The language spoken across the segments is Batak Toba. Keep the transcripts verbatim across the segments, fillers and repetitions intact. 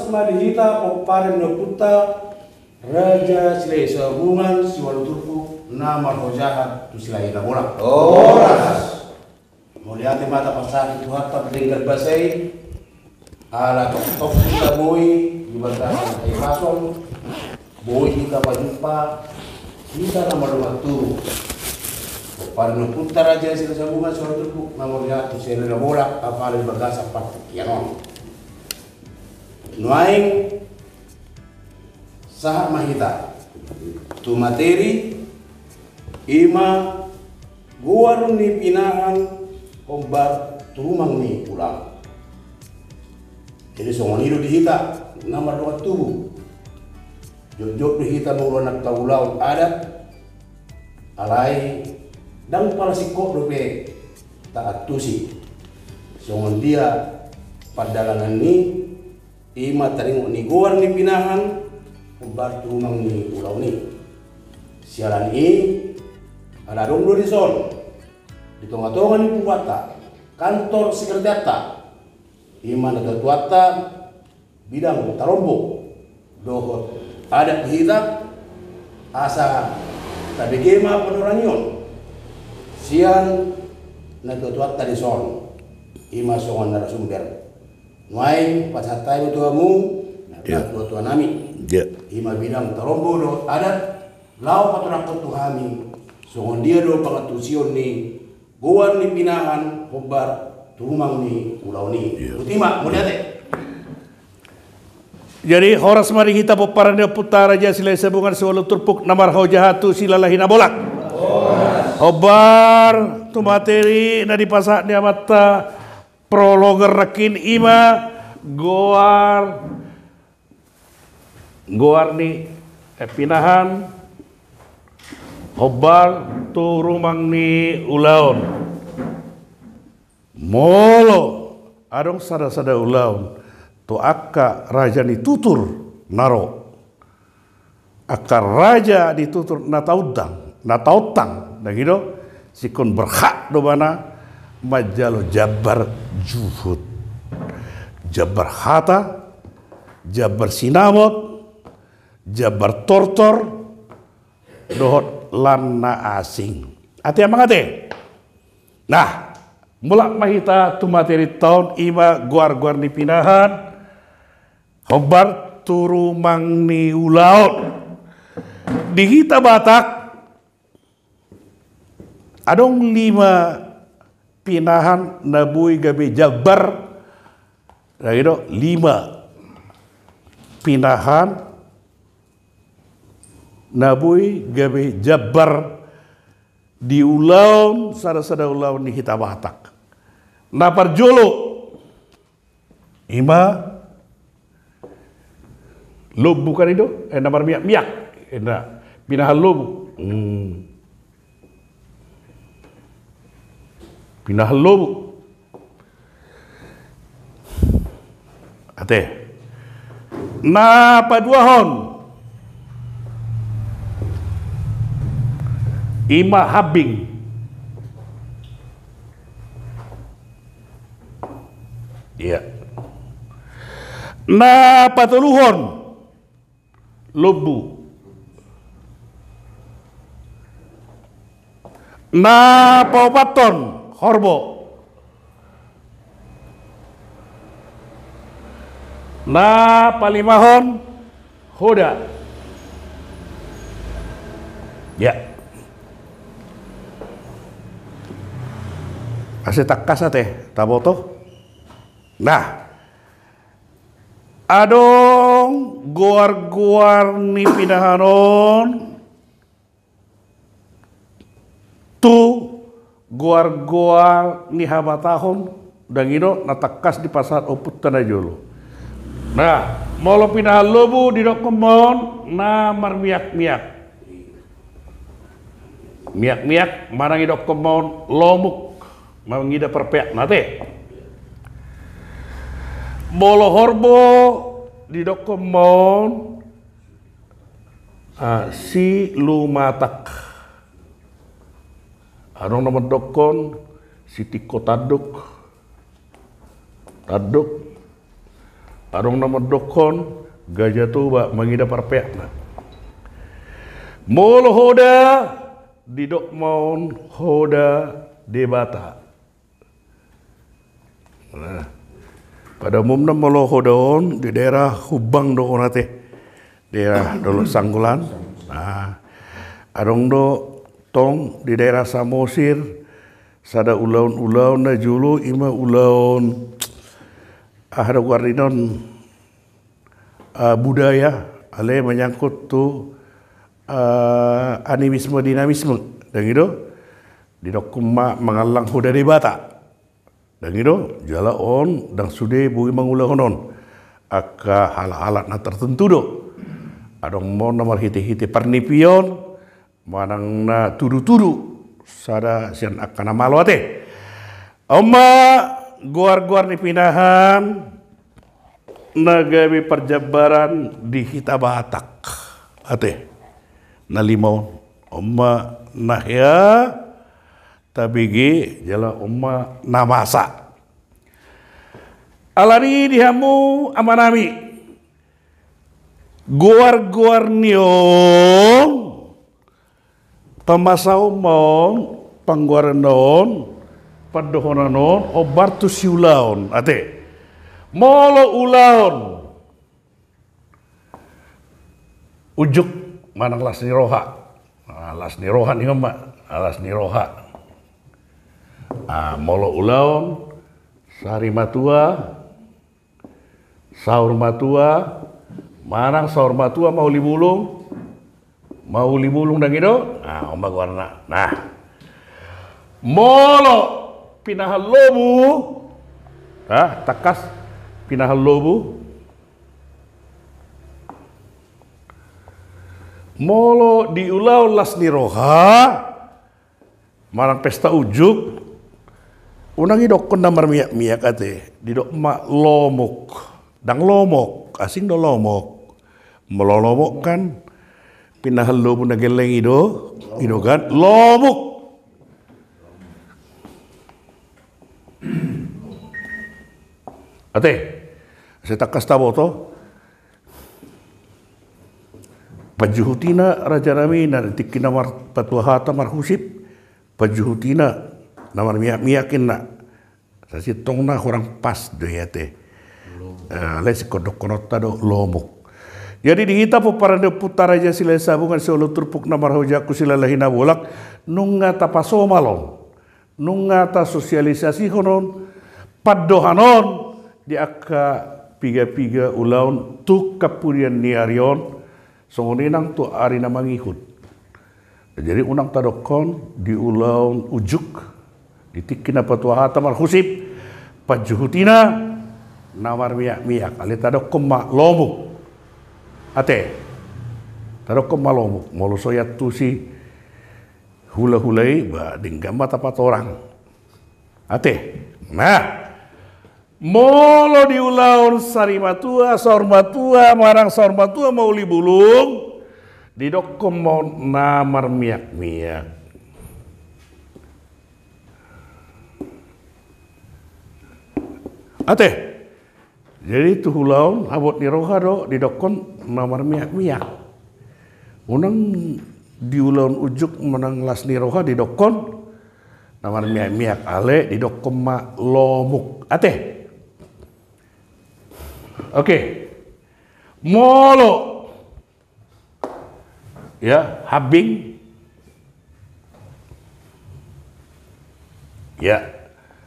ma di hita pomparan ni ompunta Raja Silahisabungan siualu turpuk na marhojaha tu Silalahi Nabolak. Horas. Mauliate ma tapasahat tu Tuhanta pardenggan basa i. Ala toktok hita boi di bagasan hahipason, boi hita pajumpa, hita na mardongan tubu. Pomparan ni ompunta Raja Silahisabungan siualu turpuk na marhojaha tu Silalahi Nabolak, apala di bagasan partingkian on. Nuaeng sahat ma hita tu materi, i ma goar ni pinahan hombar tu rumang ni ulaon. Jadi songon i do di hita na mardongan tubu. Jotjot do hita mangulahon angka ulaon adat, alai ndang pala singkop dope taantusi songon dia pardalanan ni i ma taringot ni goar ni pinahan hombar tu rumang ni ulaon i. Siala ni i, ala adong do dison di tongatonga ni punguanta kantor sekretariatta, i ma natuatuanta bidang tarombo dohot adat di hita, asa tabege ma panorangion sian natuatuanta dison, i ma songon narasumber. Nuaeng pasahat hami tu hamu, natuatua nami, i ma bidang tarombo dohot adat, laho paturangkon tu hami songon dia do pangantusion ni goar ni pinahan hombar tu rumang ni ulaon i. Botima, mauliate. Jadi horas ma di hita pomparan ni ompunta Raja Silahisabungan siualu turpuk na marhojaha tu Silalahi Nabolak. Hombar tu materi na dipasahat ni amanta prologer nangkin, i ma goar, goar ni, eh, pinahan hombar tu rumang ni ulaon. Molo adong sadasada ulaon tu angka raja ni tutur na ro, angka raja ni tutur na taundang, na taontang, ndang i do, singkop berhak do ibana manjalo jambar juhut, jambar hata, jambar sinamot, jambar tortor dohot lan na asing. Ate, amang ate. Nah, mulak ma hita tu materi taon, i ma goar-goar ni pinahan hombar tu rumang ni ulaon. Di hita Batak adong lima pinahan na boi gabe jambar. Ndang i do, lima pinahan na boi gabe jambar di ulaon, sadasada ulaon ni hita Batak. Na parjolo, i ma lombu, kan i do, eh, na marmiak-miak, eh, na pinahan lombu. Hmm. Pinahan lombu. Ate. Na paduahon, i ma hambing. Iya. Na patoluhon, lombu. Na paopathon, horbo. Na palimahon, hoda. Ya. Asa tangkas ate, taboto. Nah, adong goar-goar ni pinahan on tu goar-goar ni habatahon, ndang i do, na tangkas dipasahat ompunta na jolo. Nah, molo pinahan lombu didokkon ma on na marmiak-miak. Miak-miak, manang didokkon ma on lomuk, mangida parpeakna ate. Molo horbo didokkon ma on, ah, silumatak. Adong na mandokkon sitingko tanduk. Tanduk. Adong na mandokkon Gajah Toba mangida parpeakna. Molo hoda, didok ma on hoda Debata. Nah, pada umumna molo hoda on di daerah Humbang do on ate, daerah Dolok Sanggulan. Nah, adong do tong di daerah Samosir sada ulaon-ulaon na jolo, ima ulaon, aha do goarna on, eh, budaya, alai manyangkut tu, eh, animisme dinamisme, dang i do? Didokkon ma mangallang hoda Debata, dang i do? Jala on dang sude boi mangulahon on, angka halak-halak na tertentu do. Adong ma on na marhite-hite parnipion, manang na tudu-tudu sada sian angka na malo ate. On ma goar-goar ni pinahan na gabe parjambaran di hita Batak ate, na lima on. On ma na hea tabege, jala on ma na masa. Alani di hamu amanami, goar-goar ni on, pamasaon ma on, panggoaran na on, pandohonan on, hombar tu siulaon ate. Molo ulaon unjuk manang las ni roha. Ah, las ni roha ninna ma, ah, las ni roha. Ah, molo ulaon sari matua, saur matua, manang saur matua mauli bulung, mauli bulung, dang i do? Nah, on ma goarna. Nah, molo pinahan lobu, ah, tangkas pinahan lobu. Molo di ulaon las ni roha manang pesta unjuk, unang idokkon na marmiak-miak ate, didok ma lomuk. Dang lomok, asing do lomok. Molo lomok kan pinahan lobu na gelleng i do, i do kan lomuk. Ate, sai tangkas taboto. Panjuhutina raja nami, na di tingki na marpatua hata marhusip, panjuhutina na marmiak-miak inna. Sasintongna hurang pas do i ate. Eh, alai singkondokkononta do lomuk. Jadi di hita pomparan ni Ompunta Raja Silahisabungan Sihol Turpuk na marhajongku Silalahi Nabolak, nunga tapasomal on, nunga tasosialisasihon on, pandohan on di angka piga-piga ulaon tung hapudian ni ari on, songon i nang tu ari na mangihut. Jadi unang tadokkon di ulaon unjuk, di tingki na patua hata marhusip, panjuhutina na marmiak-miak, alai tadokkon ma lomuk. Ate, tadokkon ma lomuk, molo so iantusi hula-hula i, ba, denggan ma tapatorang. Ate, nah, molo di ulaon sari matua, saur matua, manang saur matua mauli bulung, didokkon ma on na marmiak-miak. Ate, jadi tu ulaon habot ni roha do didokkon na marmiak-miak. Unang di ulaon unjuk manang las ni roha didokkon na marmiak-miak, alai didokkon ma lomuk. Ate. Oke. Molo, ya, hambing. Ya,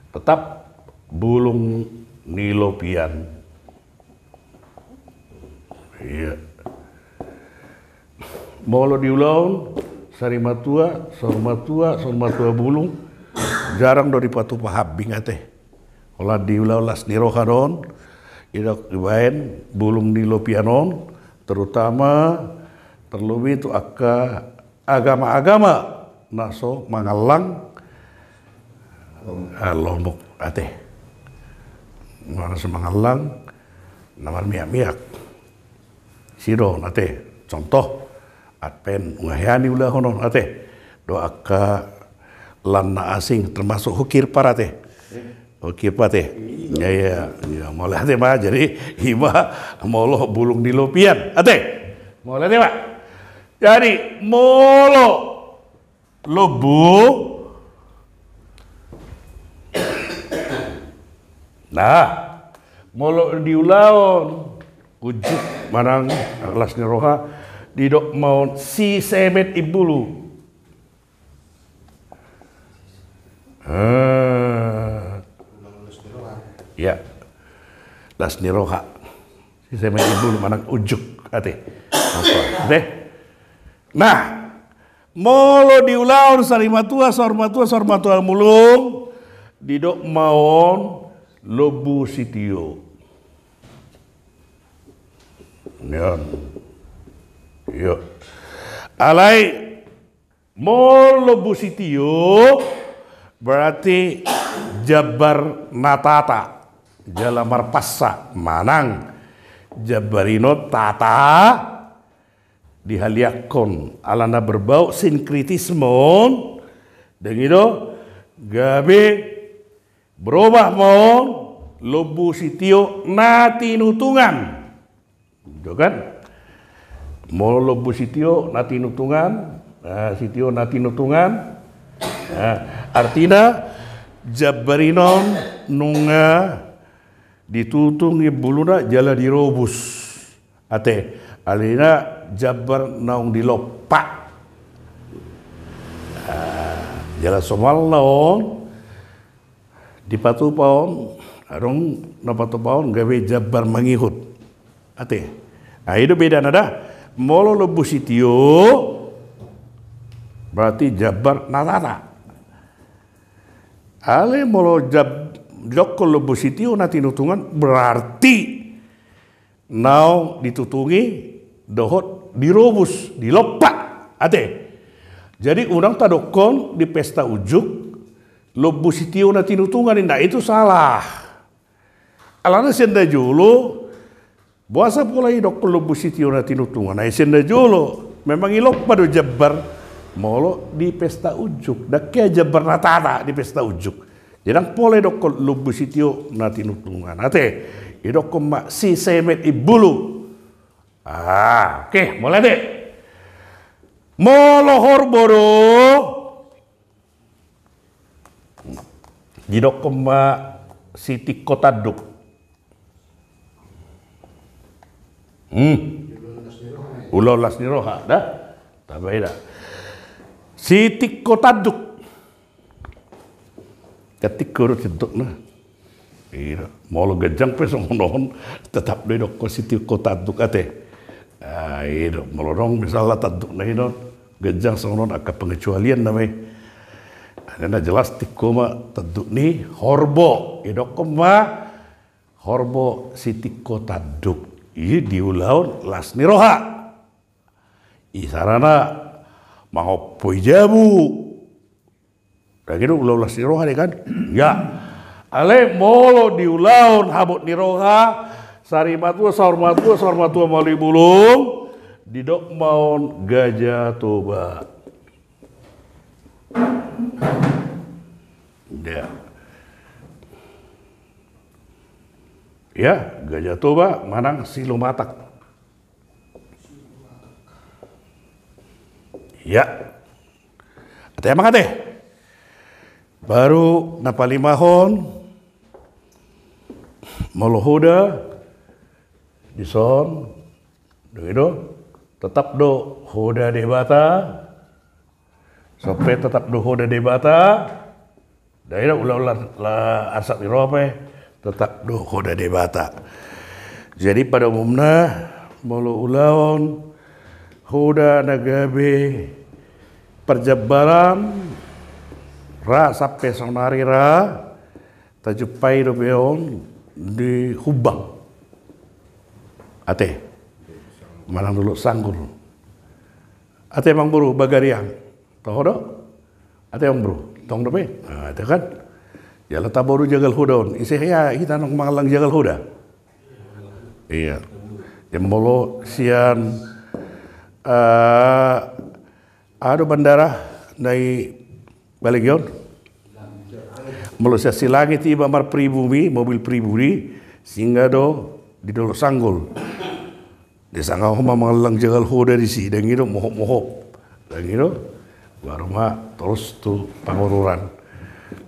tetap bulung ni lopian. Iya. Molo di ulaon sari matua, saur matua, saur matua bulung, jarang do dipatupa hambing ate. Holan di ulaon las ni roha do on, didok dibaen bulung ni lopian on, terutama terlebih tu angka agama-agama na so mangallang, ah, lomuk ate. Na so mangallang na marmiak-miak. Sidon ate, contoh, Advent, nunga hea niulahon on ate. Do angka lan na asing, termasuk hukir parate. Oke, Pak, ate. Iya, iya, iya, mauliate, Pak. Jadi, ima molo bulung ni lopian. Ate. Mauliate, Pak. Jadi, molo lombu. Nah, molo di ulaon ujuk manang las ni roha, didok ma on sisemet imbulu. Ah. Ya. Las ni roha. Sisemet imbulu manang ujuk, ate. Apa? Ate. Nah, molo di ulaon sari matua, saur matua, saur matua mulung, didok ma on lombu sitio. Nian. Iyo. Alai molo lombu sitio, berarti jambar na tata, jala marpansa, manang jambar i on tata, dihaliangkon, alana berbau sinkretisme on, dang i do, gabe berubah ma on lombu sitio na tinutungan. Gitu kan? Molo lombu sitio na tinutungan, nah, sitio na tinutungan, nah, artina jambar i on nunga ditutung imbuluna jala dirobus. Ate, alai na jambar naung dilompa. Ah, jala somalna on, dipatupa on, adong na patupa on gabe jambar mangihut. Ate. Nah, i do bedana da. Molo lombu sitio, berarti jambar na tata. Alai molo jam-, didokkon lombu sitio na tinutungan, berarti naung ditutungi dohot dirobus, dilompa. Ate. Jadi unang tadokkon di pesta ujuk lombu sitio na tinutungan, inna, itu salah. Alana sian na jolo, boasa pola idokkon lombu sitio na tinutungan? Ai sian na jolo memang ilompa do jambar molo di pesta ujuk. Dang hea jambar na tata di pesta ujuk. Jadi ndang pola idokkon lombu sitio na tinutungan. Ate, idokkon ma sisemet imbulu. Ah, oke, molo ate. Molo horbo do, didokkon ma sitingko tanduk. Hmm. Ulaon las ni roha, da? Tamba i da. Sitingko tanduk. Ketik kurut situk na. Iya, molo ganjang pe songon on, tetap do idokkon sitingko tanduk ate. Ah, iya do, molo dong misalna tanduk na i do ganjang songon on, angka pengecualian nama i. Alana na jelas tingko ma tanduk ni horbo, idokkon ma horbo sitingko tanduk. I di ulaon las ni roha. Isarana mangompoi jabu. Dang i do ulaon las ni roha dei kan? Ya. Alai molo di ulaon habot ni roha, sari matua, saur matua, saur matua mauli bulung, didok ma on Gajah Toba. Ya. Ya, Gajah Toba manang Silumatak. Ya. Ate amang ate. Baru na palimahon, molo hoda dison, dung i do, tetap do hoda Debata, sope tetap do hoda Debata, daira ulaon la, la arsak ni roha pe, tetap do hoda Debata. Jadi pada umumna, molo ulaon hoda na gabe parjambaran, ra sampe saonari ra, tajumpai dope on di Humbang. Ate. Manang Dolok Sanggul. Ate amang boru Bagariang. Toho do? Ate amang boru. Tong dope? Nah, ate kan. Jala tabo do jagal hoda on. Ise hea hita nang mangallang jagal hoda. Iya. Jam molo sian, eh, aha do bandara na i Balegion? Molo sian Silangit iba marpribumi, mobil pribumi, singa do di Dolok Sanggul. Disangahon ma mangallang jagal hoda disi, dang i do, mohop-mohop. Dang i do, baru ma torus tu Pangururan.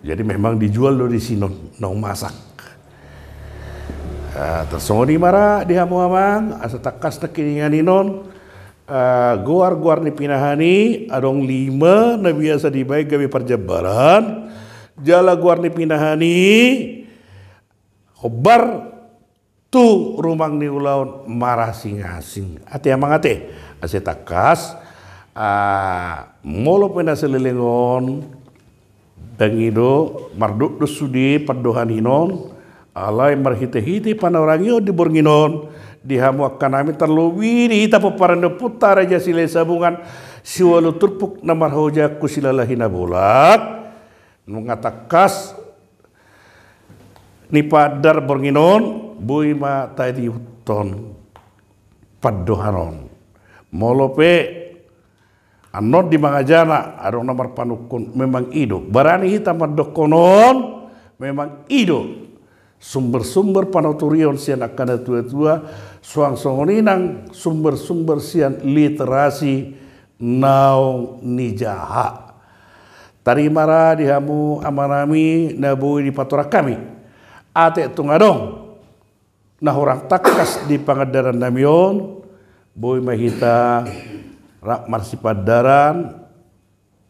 Jadi memang dijual do disi non, naung masak. Ah, tarsongon i ma ra di hamu amang, asa tangkas nangkiningan i non, ah, goar-goar ni pinahan i, adong lima na biasa dibaen gabe parjambaran, jala goar ni pinahan i, hombar tu rumang ni ulaon marasing-asing. Ate amang ate, asa tangkas, ah, molo pe na saleleng on, dang i do, mardokdok sude pandohan i non, alai marhite-hite panorangion di borngin on, di hamu angka nami tarlobi di hita pomparan ni ompunta Raja Silahisabungan, siualu turpuk na marhaojahan tu Silalahi Nabolak, nunga tangkas nipaandar borngin on, boi ma taihuthon pandohan on. Molo pe annon di mangajana, adong na marpanungkun, memang i do. Barani hita mandokkon on, memang i do. Sumber-sumber panuturion sian angka natua-tua, suang songon i nang sumber-sumber sian literasi naung nijaha. Tarima ra di hamu amang nami na boi dipatorang hami. Ate tung adong na hurang tangkas di pangandaran nami on, boi ma hita rap marsipandaran,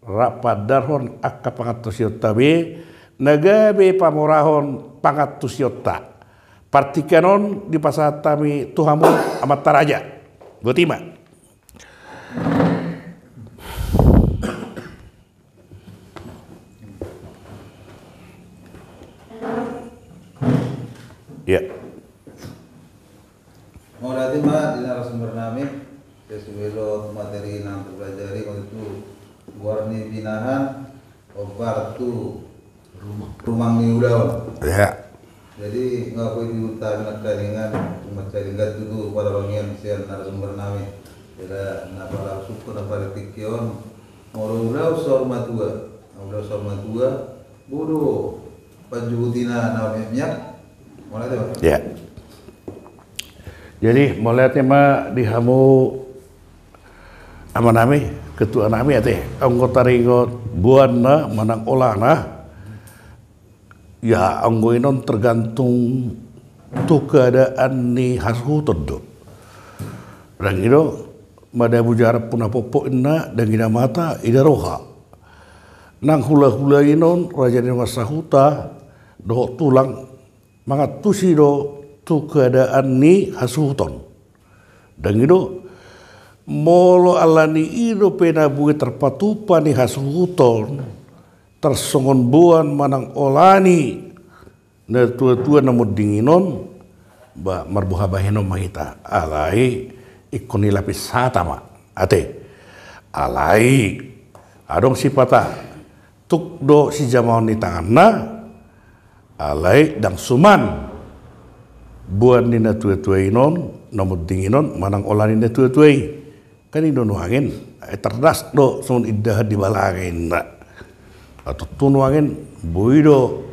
rap paandarhon angka pangantusionta be, na gabe pamorahon pangantusionta. Partingkian on dipasahat hami tu hamu amanta raja. Botima. Ya. Mauliate ma di narasumber nami, sesuai dohot materi na terpelajari, yaitu goar ni pinahan, hombar tu rumang ni ulaon. Ya. Jadi, nga boi dihuta nangkaningan, cuma caringan tutu pala bangian sian narasumber nami. Jadi, na pala suku, na pala tingki on, molo ulaon saur matua, ulaon saur matua, boi do panjuhutina na miak-miak. Mauliate ma. Ya. Jadi, mauliate ma di hamu amang nami, ketua nami ate, anggo taringot boanna manang olana, ya, anggo i non tergantung tu keadaan ni hasuhuton do. Dang i do, madabu jarak puna pompot inna, dang ida mata, ida roha. Nang hula-hula i non, raja ni dongan sahuta, dohot tulang, mangantusi do tu keadaan ni hasuhuton. Dang i do, molo alani i dope na boi tarpatupa ni hasuhuton, tarsongon boan manang ola ni natua-tua na monding i non, ba, marboha bahenon ma hita, alai ingkon ni lapis hata ma, ate. Alai, adong sipata, tuk do sijamaon ni tanganna, alai ndang suman boan ni natua-tua i non, na monding i non, manang ola ni natua-tua i. Kan i do nuaeng, ai tardas do songon indahan di balanga inna. Ai tontu nuaeng boi do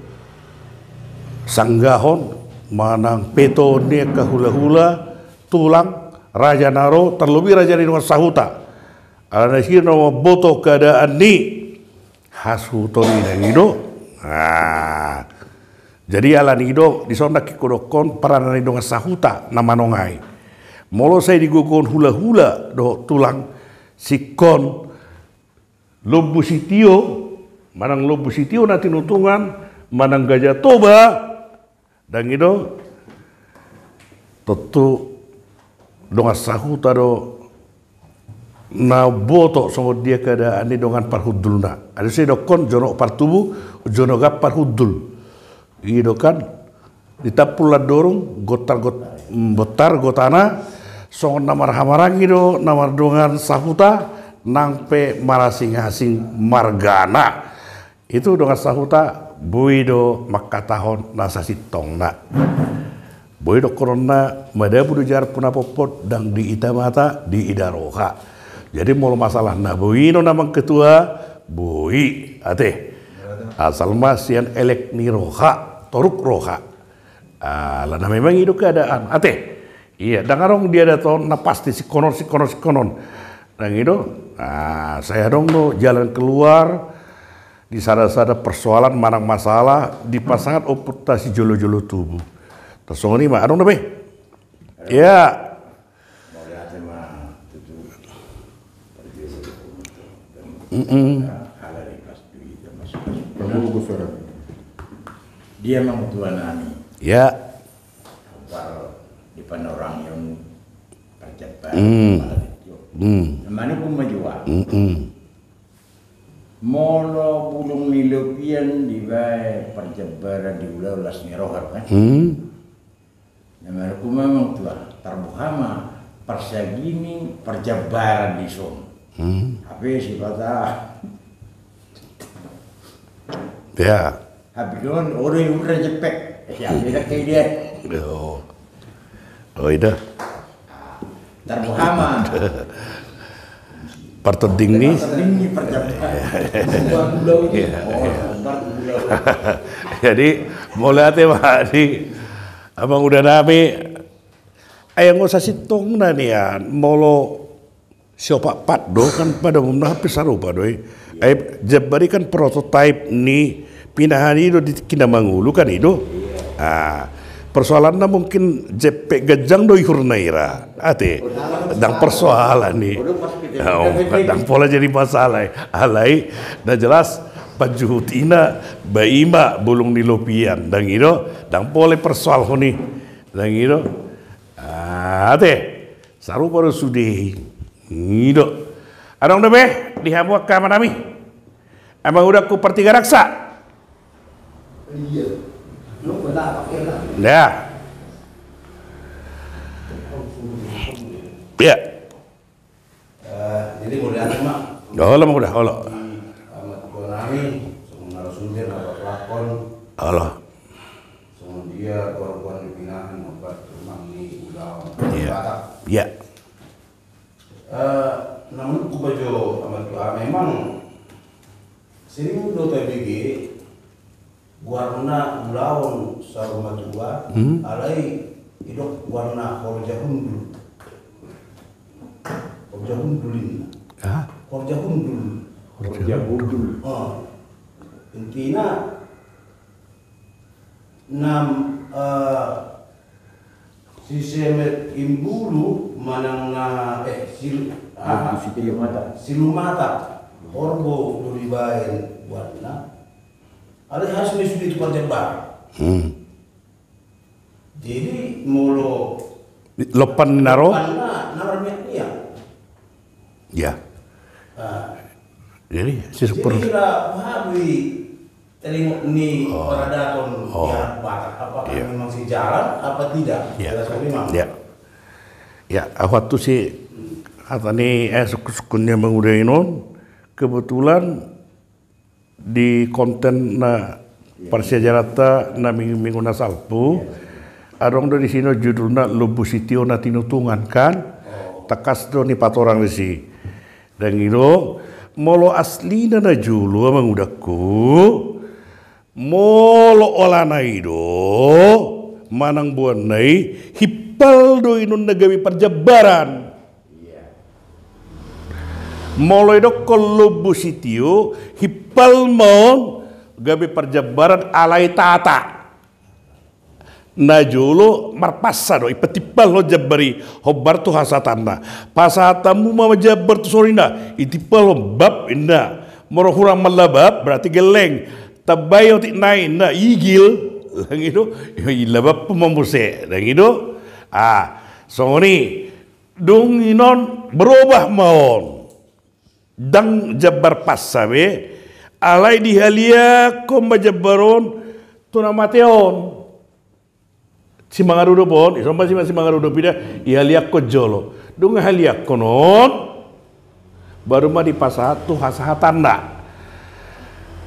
sanggahon manang petoon ni angka hula-hula, tulang, raja na ro, tarlobi raja ni dongan sahuta. Alana i do na mamboto keadaan ni hasuhuton i, dang i do. Nah, jadi alani i do, dison ndang ingkon dokkon peranan ni dongan sahuta na manongai. Molo sai digogohon hula-hula dohot tulang, singkon Lombu Sitio, manang Lombu Sitio na tinutungan, manang Gajah Toba, dang i do, tontu dongan sahuta do na boto songon dia keadaan ni dongan parhundulna. Adong sidokkon jonok partubu, jonok parhundul. I do kan, ditampul landorung, gontar got-, bontar gotana, songon na marhahamaranggi do na mardongan sahuta, nang pe marasing-asing margana. Itu dongan sahuta, boi do mangkatahon na sasintongna. Boi dohononna, madabu do jarak puna pompot, ndang diida mata, diida roha. Jadi molo masalah na boi i non amang ketua, boi, ate. Asal ma sian elek ni roha, toruk roha. Ala na memang i do keadaan. Ate. Ia, ndang adong diadaton na pasti singkonon, singkonon, singkonon. Ndang i do. Sai adong do jalan keluar di sada-sada persoalan manang masalah di pasangan ompunta sijolo-jolo tubu. Tarsongon i ma, adong dope? Ia. Mauliate ma tutu. Mm-mm. Dia mangutua nami. Ya. Di panorangion parjambaran. Manukun ma jua. Molo bulung ni lopian dibaen parjambaran di ulaon las ni roha kan. Na manukun ma mangutua, tarboha ma parsagini parjambaran di son. Hape sipata. Ya. Hape don ore ura jepek. Ya, beda kayak dia. Oh. Oh, ida. Tarboha ma. Partoding ni. Jadi mauliate ma di amang uda nami. Ai anggo sasintongna nian molo siopatpat do kan pada umumna hampir sarupa do i. Ai jambar i kan prototipe ni pinahan i do di tingki na mangolu kan i do. Persoalanna mungkin jepek ganjang do ihurna ira. Ate, ndang persoalan i. Ndang pola jadi masalah i. Alai na jelas panjuhut i na baen ma bulung ni lopian. Ndang i do, ndang pola persoalhon i. Ndang i do. Ate, sarupa do sude i. I do. Adong dope di hamu angka amanami. Amang udangku Partigaraksa. Ya. Ya. Jadi mauliate ma. Olo, amang uda, olo. Amat tuan nami, songon narasumber na berlakon. Olo. Songon dia ruan-ruan ni pinahan, mambuat rumah ni ulaon. Ya. Ya. Na manukun ma jo amat tuan, memang sering do tabege goarna ulaon saur matua, alai didok goarna horja hundul. Horja hundul inna. Horja hundul. Horja hundul. Intina na sisemet imbulu manang na eh silu mata, silu mata horbo do dibaen buatna. Alai hasil ni sude tu parjambar. Jadi molo lompan na ro na marmiak-miak. Ya. Jadi sisupur. Jadi ira habui. Telingot ni paradaton di Batak, apakah memang sejalan apa tidak? Ya, ahu antusi hata ni eh sukun-sukun ni amang uda i non kebetulan di konten na parsiajaranta na minggu-minggu na salpu. Adong do di sini judulna Lombu Sitio na Tinutungan kan. Tangkas do nipatorang disi. Ndang i do, molo aslina na jolo amang udangku, molo olana i do manang boanna i, himpal do inonna gabe parjambaran. Molo idokkon lombu sitio, himpal ma on gabe parjambaran alai tata. Na jolo marpansa do, ipatimpalhon jambar i hombar tu hasahatanna. Pasahatanmu ma jambar tu sorianna, itimpalhon bab inna. Molo hurang mallabab berarti gelleng. Tambai otik nai inna, igil. Ndang i do, ilababhon ma muse, ndang i do. Ah, songon i. Dung i non berobah ma on. Ndang jambar pansa be, alai dihaliangkon ma jambar on tu na mate on. Simangarudup on, ison ma si, simangarudup i da, ihaliangkon jolo. Dung ihaliangkon on, baru ma dipasahat tu hasahatanna.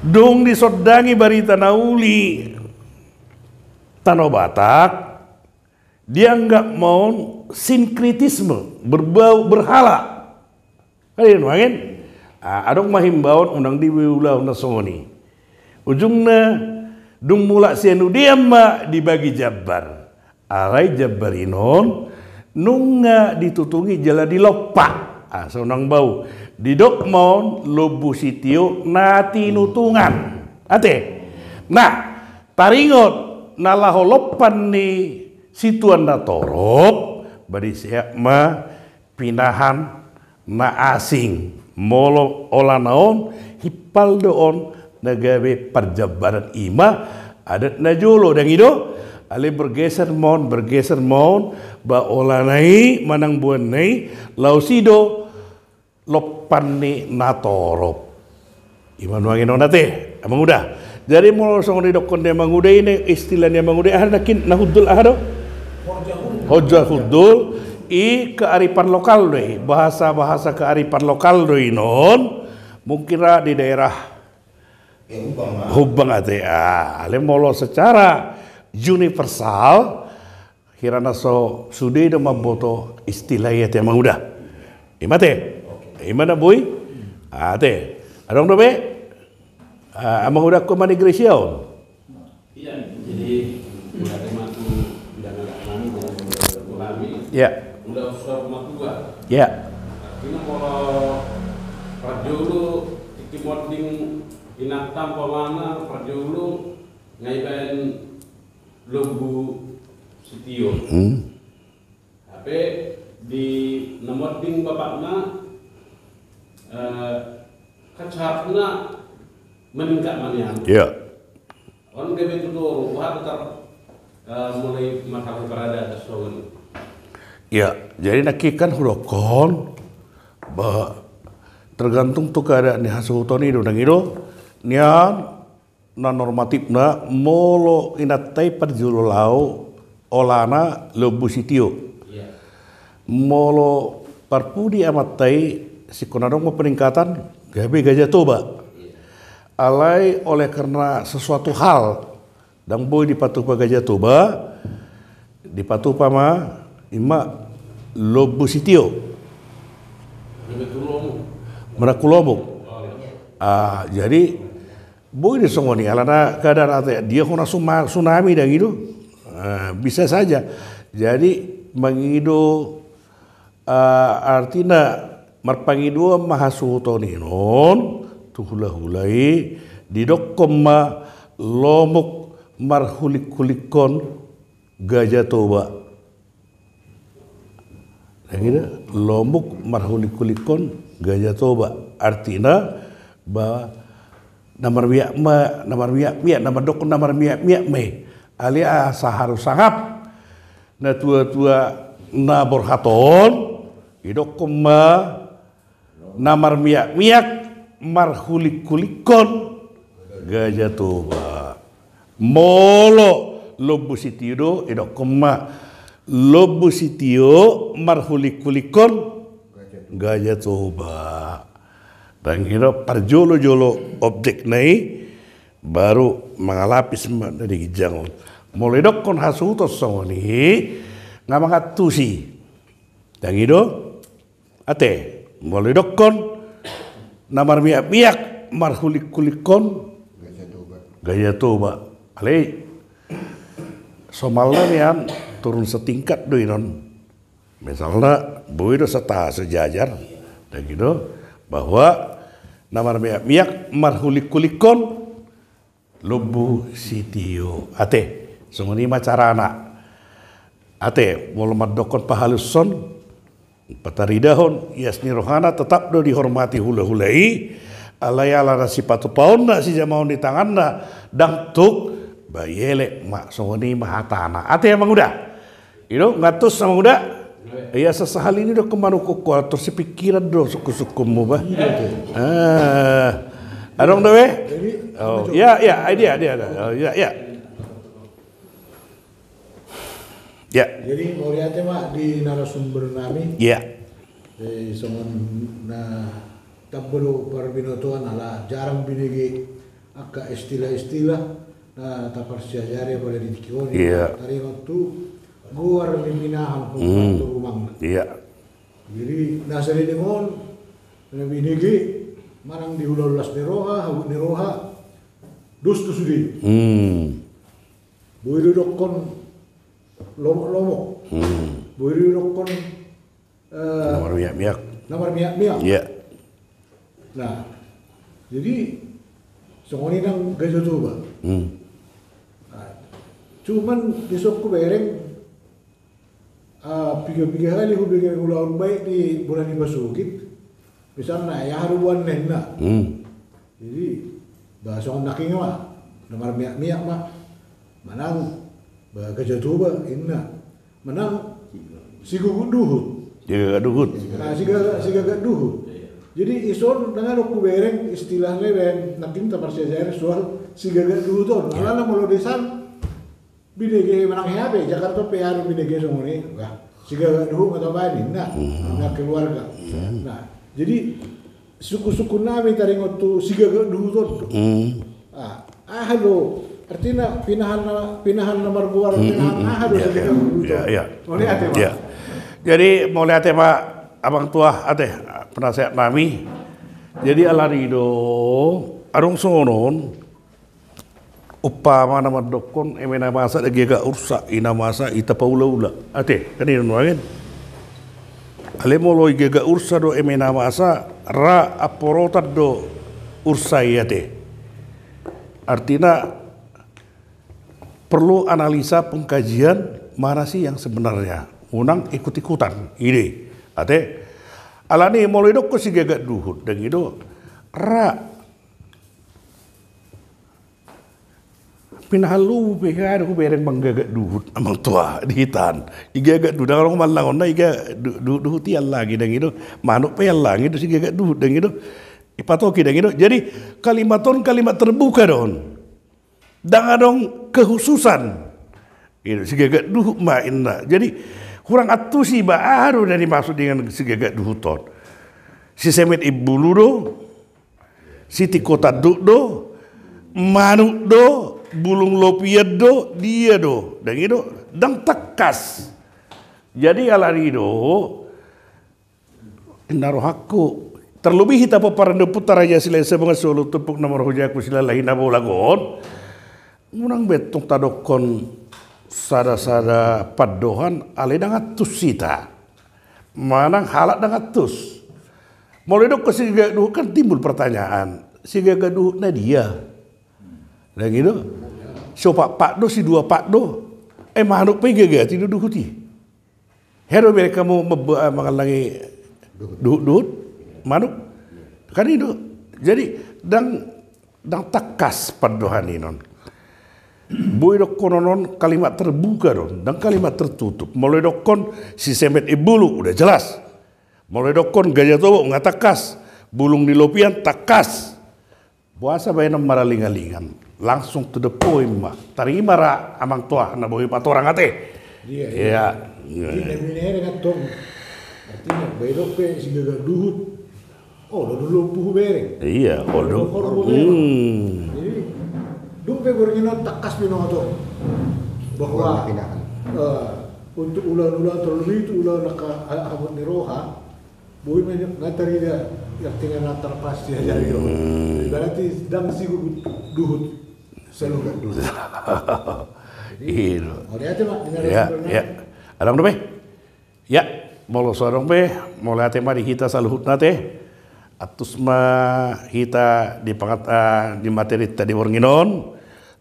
Dung disondangi barita na uli Tano Batak, dianggap ma on sinkretisme, berbau berhala. Kan i nuaeng? Ah, adong ma himbaon unang diulahon na songon i. Ujungna, dung mulak sian udean ma dibagi jambar. Alai jambar i non nunga ditutungi jala dilompa. Ah, sonang bau. Didok ma on lombu sitio na tinutungan. Ate. Nah, taringot na laho lompan ni situan na torop, bari seat ma pinahan na asing. Molo olana on, himpal do on na gabe parjambaran, i ma adat na jolo, dang i do? Alai bergeser ma on, bergeser ma on, ba olana i manang boanna i, laos i do lompan ni na torop. I ma nuaeng on ate, Amang Uda. Jadi molo songon didokkon ni Amang Uda i, istilah ni Amang Uda i, aha nangkin na hundul, aha do? Horja hundul. I kearifan lokal do i, bahasa-bahasa kearifan lokal do i non. Mungkin ra di daerah Humbang ate. Ah, alai molo secara universal, hira na so sude do mamboto istilah i ate, Amang Uda. I ma ate. I ma na boi. Ate. Adong dope? Ah, Amang Uda, ko mani Gracia on. Iya, jadi, mauliate ma tu inang nami, dan keluarga nami. Iya. Ulaon saur matua. Iya. Artina molo parjolo, tingki monding inanta umpamana, parjolo nga dibaen lombu sitio. Hmm. Hape di na monding bapakna, eh, kan saharusna maningkat ma nian. Iya. On gabe tutu, boha do tar, eh, mulai masalah paradaton songon i. Iya, jadi nangkin kan hudokkon, ba, tergantung tu keadaan ni hasuhuton i do, dang i do? Nian, na normatifna, molo inanta i parjolo laho, olana lombu sitio. Iya. Molo parpudi amanta i, singkon adong ma peningkatan, gabe Gajah Toba. Iya. Alai oleh karena sesuatu hal, dang boi dipatupa Gajah Toba, dipatupa ma, i ma lombu sitio. Manang tu lomuk. Manang tu lomuk. Oh, iya. Ah, jadi, boi do songon i, alana keadaan ate, dia hona suma-, tsunami, dang i do? Ah, bisa saja. Jadi, mangido, ah, artina marpangidoan ma hasuhuton i non, tu hulahula i, didokkon ma lomuk marhulikhulikkon Gajah Toba. Dang i do, lomuk marhulikhulikkon Gajah Toba. Artina, ba, na marmiak ma, na marmiakmiak, na mandokkon na marmiakmiak ma i. Alai asa haru sangap natuatua na borhat on, didokkon ma na marmiakmiak marhulikhulikkon Gajah Toba. Molo lombu sitio do, didokkon ma lombu sitio marhulikhulikkon Gajah Toba. Dang i do, parjolojolo objekna i, baru mangalapis ma na di ginjang on. Molo didokkon hasuhuton songon i, nga mangantusi. Dang i do? Ate, molo didokkon na marmiakmiak marhulikhulikkon Gajah Toba. Alai, somalna nian turun setingkat do i non. Misalna, boi do sataha sejajar, dang i do, bahwa na marmiakmiak marhulikhulikkon lombu sitio. Ate, songon i ma carana. Ate, molo mandokkon pahaluson, pataridahon ias ni rohana, tetap do dihormati hulahula i, alai ala na sipatupaonna, sijamaon ni tanganna, dang tuk, ba dielek ma, songon i ma hatana. Ate, Amang Uda. I do, nga tus, Amang Uda. Ia, sasahali ni do, kemana kok, kok, atur si pikiran do sungkunsungkunmu, ba. Iya, iya. Ah. Adong do, be? Jadi, oh, iya, iya, dia, dia, dia. Oh, iya, iya. Iya. Jadi, mauliate ma di narasumber nami. Iya. Eh, songon na tamba do parbinotoan, ala jarang binege angka istilah-istilah na taparsiajari pada di tingki on. Iya. Taringot tu goar ni pinahan, hmm, tu rumangna. Iya. Jadi, na saleleng on, na binege, manang di ulaon las ni roha, habot ni roha, dos do sude. Hmm. Boi do dokkon lomok-lomok. Hmm. Boi do dokkon, eh, na marmiak-miak. Na marmiak-miak. Iya. Nah, jadi songon i nang Gajah Toba. Hmm. Nah, cuman di son hubereng, ah, piga-piga hali hubereng ulaon baik di bona ni pasogit. Misalna, ai aha do boanna ninna. Hmm. Jadi, bah, songon nangkin ma, na marmiak-miak ma. Manang, bah, Gajah Toba ninna. Manang, Sigagat Duhut. Sigagat Duhut. Nah, Sigagat, Sigagat Duhut. Jadi, di son, ndang adong hubereng istilahna baen, nangkin taparsiajari soal Sigagat Duhut on. Iya. Alana molo di son, binege manang hea pe, Jakarta pe adong binege songon i. Bah, Sigagat Duhut ma tabaen ninna. Hmm. Ninna keluarga. Hmm. Nah, jadi suku-suku nami taringot tu Sigagat Duhut on. Hmm. Ah, aha do artina pinahan na, pinahan na margoar, hmm, pinahan, hmm, aha do, iya, Sigagat Duhut on? Iya, iya. Mauliate, Pak. Iya. Jadi mauliate, Pak, Amang Tua, ate, penasehat nami. Jadi alani do adong songon on, umpama na mandokkon eme na masa do Giaga Ursa, ina masa ita paula-ula. Ate, kan i do nuaeng. Alai molo i Giaga Ursa do eme na masa, ra amporotan do ursa i, ate. Artina perlu analisa, pengkajian, mana sih yang sebenarnya. Unang ikut-ikutan, ide. Ate, alani molo idokkon Sigagat Duhut, ndang i do, ra pinahan lobu pe hea do hubereng manggagat duhut, Amang Tua, di hita an. Igagat duhut, ndang adong manangonna, iga du-, du-, duhut i allangi, ndang i do. Manuk pe allangi do Sigagat Duhut, ndang i do. Ipatoki, ndang i do. Jadi, kalimat on kalimat terbuka do on. Ndang adong kehususan. I do, Sigagat Duhut ma ninna. Jadi, hurang antusi ba aha do na dimaksud dengan Sigagat Duhut on. Sisemet imbulu do, sitingko tanduk do, manuk do, bulung lopian do, dia do, ndang i do, ndang tangkas. Jadi alani do, ninna rohangku, terlebih hita pomparan ni ompunta Raja Silahisabungan, siualu turpuk na marhojaku silalahi na bolak on, unang be tong tadokkon sada-sada pandohan, alai ndang antus hita. Manang halak ndang antus. Molo idokkon Sigagat Duhut kan timbul pertanyaan. Sigagat Duhut na dia? Ndang i do. Siopakpak do, siduapakpak do. Eh, manuk pe igagati do duhut i. Hea do bereng hamu meb-, eh, mangallangi duhut-duhut? Manuk? Kan i do. Jadi, ndang, ndang tangkas pandohan i non. Boi dokkon on kalimat terbuka do on, ndang kalimat tertutup. Molo idokkon sisemet imbulu, udah jelas. Molo idokkon Gajah Toba, nunga tangkas. Bulung ni lopian, tangkas. Boasa baenon maraling-alingan? Langsung to the point ma. Tarima ra, Amang Tua, na boi patorang, ate. Iya, iya. Iya. Jadi, na binereng antong. Artina, baen dope Sigagat Duhut. Oh, olo do lombu hubereng. Iya, olo do. Olo do hubereng. Hmm. Jadi, dung pe borngin on tangkas binoto. Bahwa, eh, untuk ulaon-ulaon, terlebih itu ulaon angka ha-, habot ni roha, boi ma tarida, artina na tarpasti aja do. Hmm. Berarti ndang Sigagat Duhut saluhut. Jadi, iya. Mauliate ma, ya, ya. Adong dope? Ya, molo so adong pe, mauliate ma di hita saluhutna, ate. Antus ma hita di pangat-, ah, di materinta di borngin on.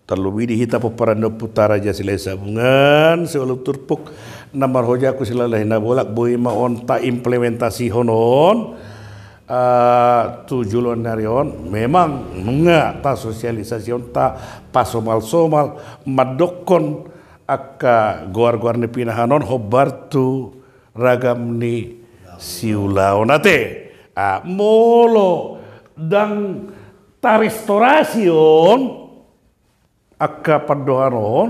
Terlebih di hita pomparan ni ompunta Raja Silahisabungan, siualu turpuk na marhojaku silalahi na bolak, boi ma on taimplementasihon on, eh, tu joloan ni ari on, memang nunga tasosialisasihon, tapasomalsomal, mandokkon angka goargoar ni pinahan on hombar tu ragam ni siulaon, ate. Ah, molo ndang tarestorasi on, angka pandohan on,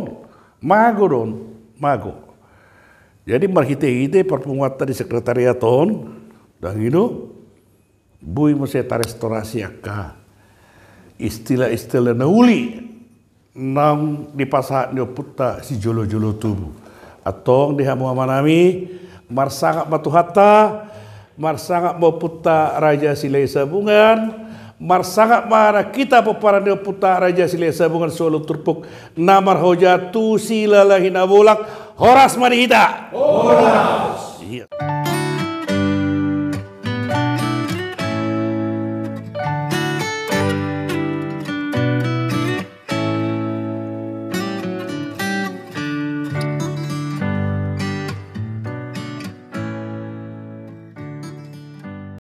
mago do on, mago. Jadi marhitehite parpunguanta di sekretariat on, ndang i do, boi muse tarestorasi angka istilah-istilah na uli naung dipasahat ni ompunta sijolojolo tubu. Antong di hamu amanami, marsangap ma Tuhanta, marsangap ma ompunta Raja Silahisabungan, Marsangap ma na hita pomparan ni ompunta Raja Silahisabungan Solo Turpuk na marhoja tu Silalahi Nabolak. Horas ma di hita. Horas. Iya.